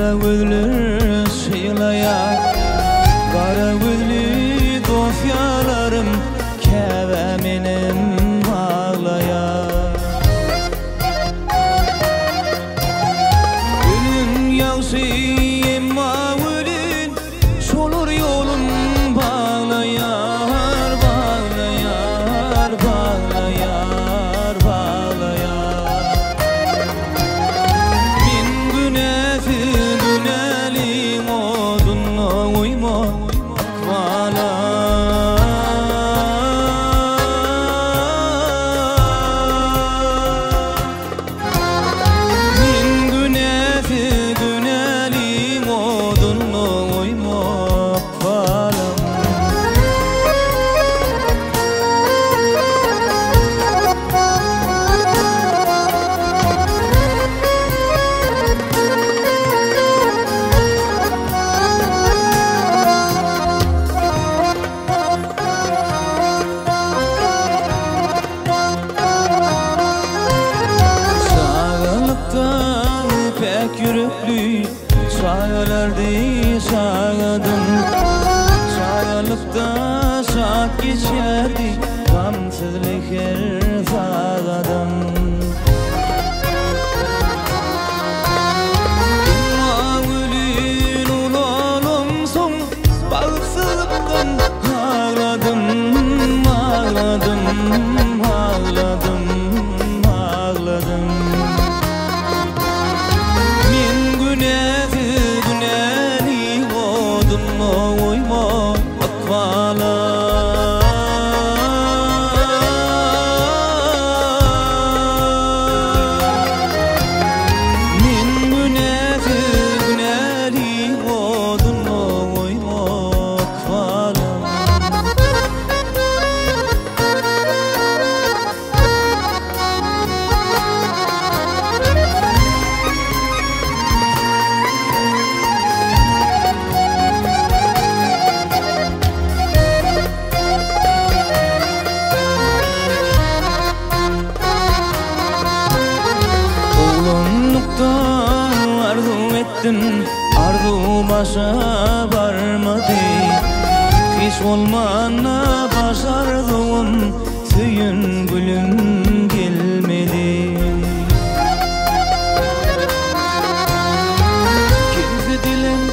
Gara gözler şylaýar Gara gözli dost ýalarym Käbä menem aglaýar Gülüň ýagşy emma welin Şolar ýolun baglaýar Baglaýar, baglaýar, baglaýar Men günäsiz günäliň oduna goýma ykbala. Men günäsiz günäliň oduna goýma ykbalam. Çagalykda päk ýürekli çagalar deý çagadym. Çagalykda şat geçerdi gamsyzly her sagadym. Emma welin ulalamsoň bagtsyzlykdan agladym, agladym, agladym, agladym. Men günäsiz günäni oduna goýma ykbala. Men günäsiz günäli oduna goýma ykbalam. Oglanlykda arzuw etdim, arzuw başa barmady. Hiç bolmanda baş arzuwym söýen gülüm gelmedi. Kemsidilen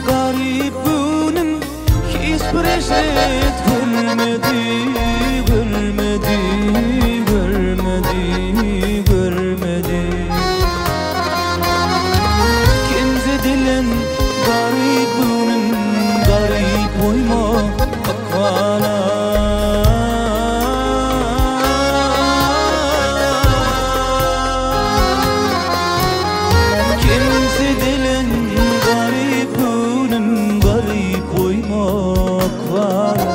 garyp göwnüm hiç bir eşret görmedi, görmedi, görmedi, görmedi. Kemsidilen garyp göwnüm garyp goýma ykbala. Kemsidilen garyp göwnüm garyp goýma ykbala.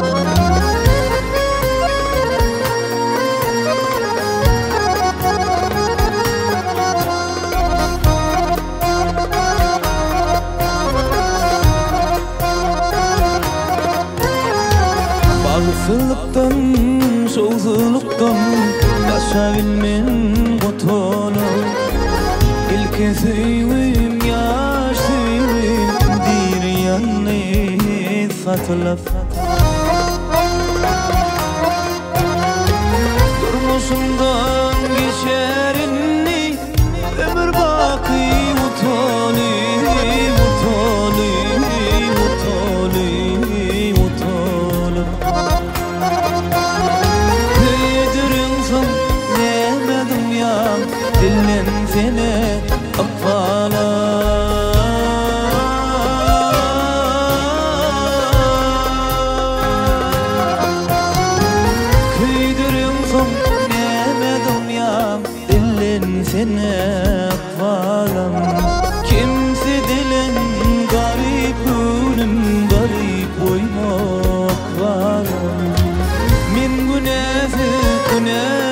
Bagtsyzlykdan, şowsuzlykdan gaça bilmen gutulyp. Ilki söýgüm, ýaş söýgüm diri ýandy satylyp. Durmuşymdan geçer indi ömür baky utanyp, utanyp, utanyp, utanyp. Köýdüreňsoň näme dymýaň, dillensene ykbala. Köýdüreňsoň näme dymýaň, dillensene ykbalam. Kemsidilen garyp göwnüm garyp goýma ykbalam. Men günäsiz günä.